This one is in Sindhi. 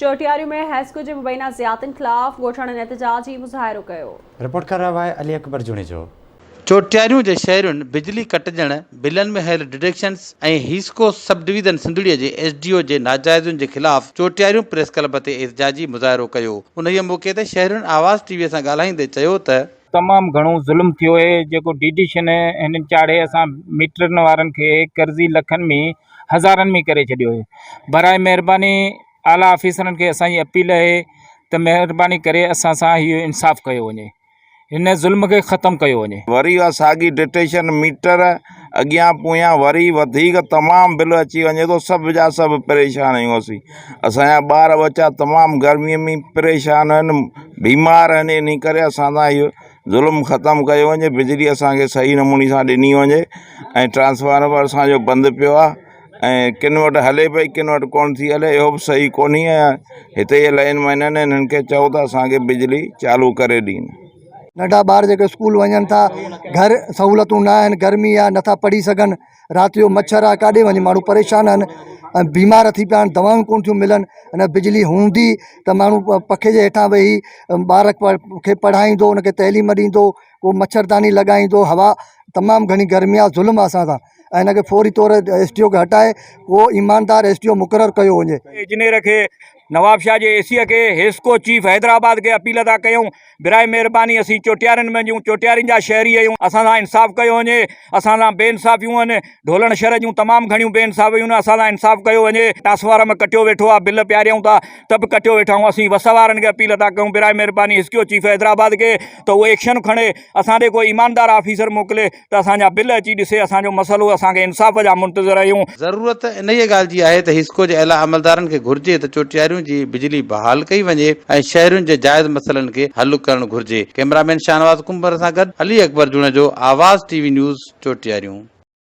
چوٽياريون ۾ حيسڪو جي مبينا زيادتين خلاف ڳوٺاڻن احتجاجي مظاهرو ڪيو. رپورٽ ڪري رهيو آهي علي اڪبر جوڻيجو. چوٽياريون جي شهرين بجلي ڪٽجڻ، بلن ۾ هيل ڊڊڪشنز ۽ حيسڪو سب ڊويزن سنڌڙي جي ايس ڊي او جي ناجائزين جي خلاف چوٽياريون پريس ڪلب تي احتجاجي مظاهرو ڪيو. انهيء موقعي تي شهرين آواز ٽي وي سان ڳالهائيندي چيو ته. تمام گهڻو ظلم ٿيو اهي جيڪو ڊيڊيشن هنن چاڙهي اسان ميٽرن وارن کي قرضي لکن ۾ هزارن ۾ ڪري ڇڏيو اهي براء مهرباني اعليٰ آفيسرن کي اسان جي اپيل اهي ته مهرباني ڪري اسان سان اهو انصاف ڪيو وڃي هن ظلم کي ختم ڪيو وڃي. وري اها ساڳي ڊٽيشن ميٽر اڳيان پويان وري وڌيڪ تمام بل اچي وڃي ٿو سڀ جا سڀ پريشان آهيون اسين اسان جا ٻار ٻچا تمام گرمي ۾ پريشان آهن بيمار آهن انهي ڪري اسان سان اهو ظلم ختم ڪيو وڃي بجلي اسان کي صحيح نموني سان ڏني وڃي ۽ ٽرانسفارمر اسان جو بند پيو آهي ۽ ڪن وٽ هلي پئي ڪن وٽ ڪونه ٿي هلي اهو به صحيح ڪونهي ۽ هتي جي لائن مين آهن انهن کي چئو ته اسان کي بجلي چالو ڪري ڏين. ننڍا ٻار جيڪي اسڪول وڃن ٿا گهر سهولتون نه آهن گرمي آهي نٿا پڙهي سگهن رات جو مڇر آهي ڪاڏي وڃي ماڻهو پريشان آهن ۽ بيمار ٿي پيا آهن دوائون ڪونه ٿيون ملن ان بجلي هوندي ته ماڻهو پکي جي هيٺان ويهي ٻار کي پڙهائيندو ان کي تعليم ڏيندو ڪو مڇرداني لڳائيندو هوا تمام گهڻي گرمي آهي ظلم آهي اسان سان ۽ هن کي فوري طور ايس ڊي او کي هٽائي ڪو ايماندار ايس ڊي او مقرر ڪيو وڃي. انجنيئر کي نوابشاهه جي اي سي کي حيسڪو چيف حيدرآباد کي اپيل ٿا ڪيون براء مهرباني اسين چوٽيارين ۾ جون چوٽيارين جا شهري آهيون اسان سان انصاف ڪيو وڃي اسان سان بي انصافيون آهن ڍولڻ شھر جون تمام گهڻيون بي انصافيون آهن اسان سان انصاف ڪيو وڃي ٽاسفارم ڪٽيو ويٺو آهي بل پياريون ٿا ته به ڪٽيو ويٺا آهيون اسين وس وارن کي اپيل ٿا ڪيون براء مهرباني حيسڪو چيف حيدرآباد کي ته اهو ايڪشن کڻي اسان ڏي ڪو ايماندار آفيسر موڪلي ته اسان جا بل اچي ڏسي اسان جو مسئلو اسان کي انصاف جا منتظر آهيون. ضرورت انهيء ڳالهه جي آهي ته حيسڪو جي اعليٰ عملدارن کي گهرجي ته چوٽياريون جي بجلي بحال ڪئي وڃي ۽ شهرين جي جائز مسئلن کي حل ڪرڻ گهرجي. ڪئميرا مين شاهنواز ڪنڀر سان گڏ Ali Akbar Junejo, Awaz T V news, Chotiariyon.